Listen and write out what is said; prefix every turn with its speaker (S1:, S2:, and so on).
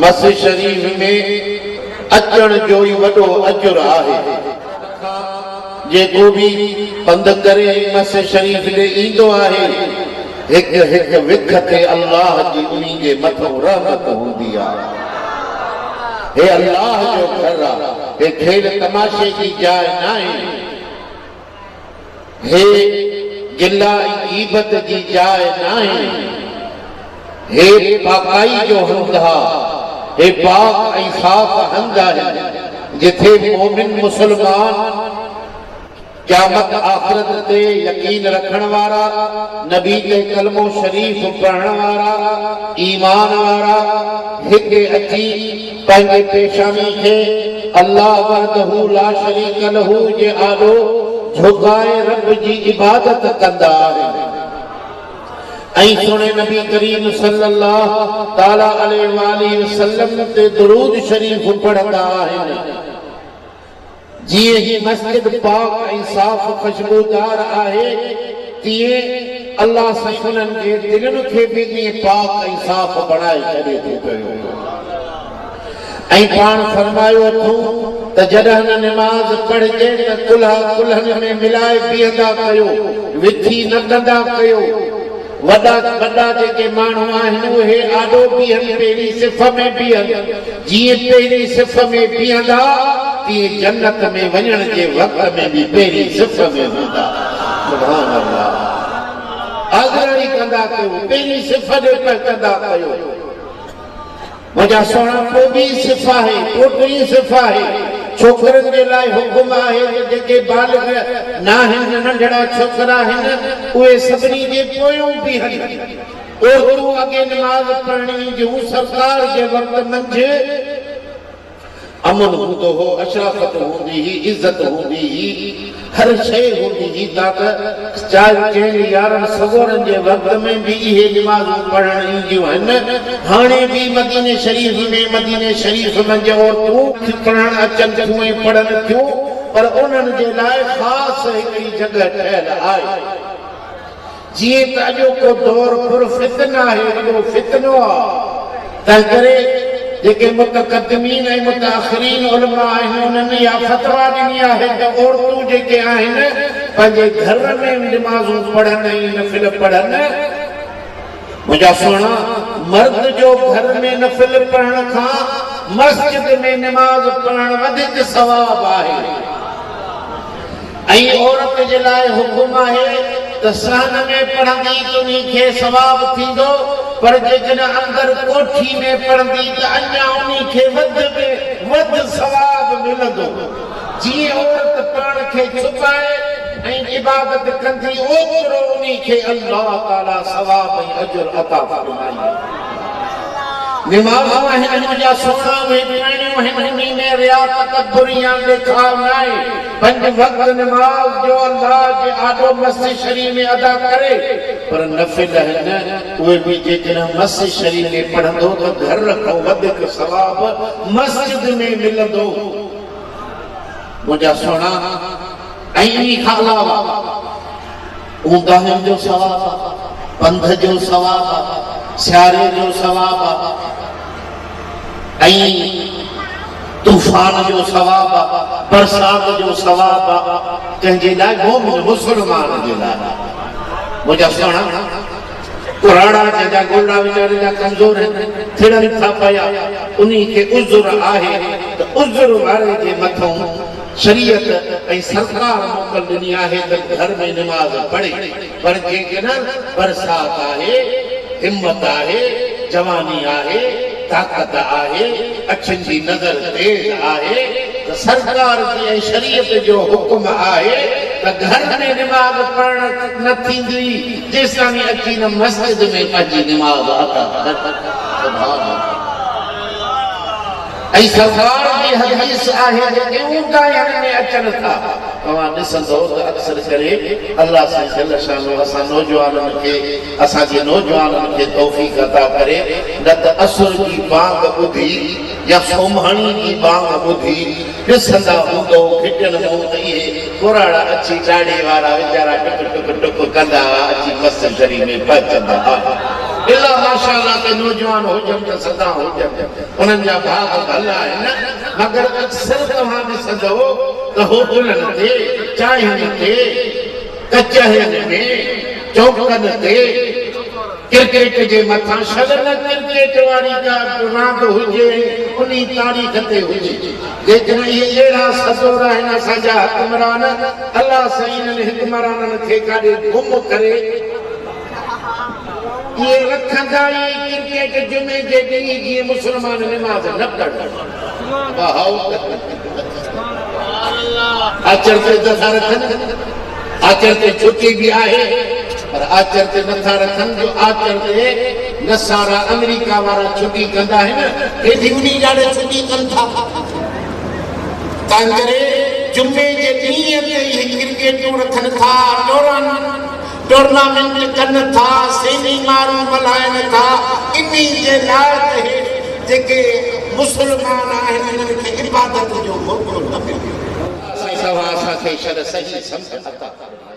S1: مسجد شريف ۾ اچڻ جو ئي وڏو اجر آهي. جيڪو به پنڌ ڪري مسجد شريف ڏي ايندو آهي، هڪ هڪ وک تي الله جي انهي جي مٿئون رحمت هوندي آهي. هي الله جو گهر آ، هي کيل تماشي جي جاء ناهي. هي گلا ۽ غيبت جي جاء ناهي. هي پاڪائي جو هنڌ آ. هي پاڪ ۽ صاف هنڌ آهي، جٿي مؤمن مسلمان قيامت آخرت تي يقين رکڻ وارا، نبي تي ڪلمو شريف پڙهڻ وارا، ايمان وارا هتي اچي پنهنجي پيشاني کي الله وحده لا شريڪ له جي آڏو جهڪائي رب جي عبادت ڪندا آهن ۽ سهڻي نبي ڪريم صلي الله تعالٰي عليه واٰله وسلم تي درود شريف پڙهندا آهن. جيئن هي مسجد پاڪ ۽ صاف خوشبودار آهي تيئن الله سائين انهن جي دلين کي به ائين پاڪ ۽ صاف بڻائي ڇڏي ٿو پيو. ۽ پاڻ فرمايو اٿئون ته جڏهن نماز پڙهجي ته ڪلها ڪلهن ۾ ملائي بيهندا ڪيو، وٿي نه ڪندا ڪيو. وڏا وڏا جيڪي ماڻهو آهن اهي آڏو بيهن پهرين صف ۾ بيهن، جيئن پهرين صف ۾ بيهندا تيئن جنت ۾ وڃڻ جي وقت ۾ به پهرين صف ۾ هوندا. سبحان الله آڳراڻي ڪندا ڪيو پهرين صف ڏي پهچندا ڪيو. منهنجا سهڻا پوء ٻي صف آهي، پوء ٽين صف آهي. ڇوڪرن جي لاء حڪم آهي ته جيڪي بالغ ناهن، ننڍڙا ڇوڪرا آهن، اهي سڀني جي پويون بيهن. عورتون اڳي نماز پڙهڻ اينديون، سرڪار جي وقت منجهه. امن هوندو هو، اشرافت هوندي هئي، عزت هوندي هئي، هر شيء هوندي هئي تا ته چار چئن يارن سڳورن جي وقت ۾ به اهي نمازون پڙهڻ اينديون هن، هاڻي به مديني شريف ۾ مديني شريف منجهه عورتون پڙهڻ اچن ٿيون ۽ پڙهن ٿيون پر انهن جي لاء خاص هڪڙي جڳهه ٺهيل آهي. جيئن ته اڄوڪو دور پر فتن آهي، وڏو فتنو آ، تنهنڪري جيڪي متقدمين ۽ متاخرين علماء آهن انهن اها فتويٰ ڏني آهي ته عورتون جيڪي آهن پنهنجي گهر ۾ نمازون پڙهن ۽ نفل پڙهن. منهنجا سهڻا، مرد جو گهر ۾ نفل پڙهڻ کان مسجد ۾ نماز پڙهڻ وڌيڪ ثواب آهي. ۽ عورت جي لاء حڪم آهي ته صحن ۾ پڙهندي ته انهي کي ثواب ٿيندو پر جيڪڏهن اندر ڪوٺي ۾ پڙهندي ته اڃا انهي کي وڌ ۾ وڌ ثواب ملندو. جيئن عورت پاڻ کي ڇپائي ۽ عبادت ڪندي اوترو انهي کي الله تعالي ثواب ۽ اجر عطا فرمائيندو. نمازون آهن منهنجا سهڻا اهي پڙهڻيون آهن انهي ۾ ريا تڪبر يا ڏيکاء ناهي. پنج وقت نماز جو الله جي آڏو مسجد شريف ۾ ادا ڪري پر نفل آهن اهي به جيڪڏهن مسجد شريف ۾ پڙهندو ته گهر کان وڌيڪ ثواب مسجد ۾ ملندو. منهنجا سهڻا ۽ انهي کان علاوه اونداهين جو ثواب آ، پنڌ جو ثواب آ، سياري جو ثواب آ ۽ طوفان جو ثواب آ، برسات جو ثواب آ، ڪنهن جي لاء؟ مؤمن مسلمان جي لاء. منهنجا سهڻا ڪراڙا جنهن جا گولڙا ويچاري جا ڪمزور هن، ٿڙن ٿا پيا، انهي کي عذر آهي ته عذر واري جي مٿئون شريعت ۽ سرڪار موڪل ڏني آهي ته گهر ۾ نماز پڙهي پر جيڪڏهن برسات آهي، همت آهي، جواني آهي، طاقت آهي، اکين جي نظر تيز آهي ته سرڪار جي ۽ شريعت جو حڪم آهي ته گهر ۾ نماز پڙهڻ نه ٿيندي جيستائين اچي نه مسجد ۾ پنهنجي نماز ادا ڪري. سبحان الله. ۽ سرڪار جي حديث آهي جيڪي اونداهين ۾ اچن ٿا. توهان ڏسندؤ ته اڪثر ڪري الله سائين جل شانه اسان نوجوانن کي اسان جي نوجوانن کي توفيق عطا ڪري نه ته عصر جي بانگ ٻڌي يا سومهڻي جي بانگ ٻڌي ڏسندا هوندؤ گهٽين مون ته اهي ڪراڙا اڇي ڏاڙهي وارا ويچارا ٽڪ ٽڪ ٽڪ ڪندا اچي مسجد شريف ۾ پهچندا آهن. الا ماشاءالله ڪي نوجوان هجن ته سدا هجن، انهن جا ڀاڳ ڀلا آهن، مگر اڪثر توهان ڏسندؤ ته هوٽلن تي، چانهن تي، ڪچهرين ۾، چوڪن تي، ڪرڪيٽ جي مٿان شل نه ڪرڪيٽ واري ڪا راند هجي ۽ انهي تاريخ تي هجي. جيڪڏهن اهي اهڙا سدور آهن اسان جا حڪمران، الله سائين انهن حڪمرانن کي ڪاڏي گم ڪري. اهي رکندا ئي ڪرڪيٽ جمعي جي ڏينهن جيئن مسلمان نماز نه پڙهن. آچر تي نٿا رکن، آچر تي ڇٽي به آهي پر آچر تي نٿا رکن جو آچر تي نصارا آمريڪا وارا ڇٽي ڪندا آهن، هي به انهي ڏهاڙي ڇٽي ڪن ٿا. تنهنڪري جمعي جي ڏينهن تي اهي ڪرڪيٽون رکن ٿا، ٽورنامينٽ ڪن ٿا، سيمينارون ملهائن ٿا، انهي جي لاء ته هي جيڪي مسلمان آهن انهن کي عبادت جو موقعو نه ملي. سائين توهان اسان کي شل صحيح سمجهه عطا فرمايو.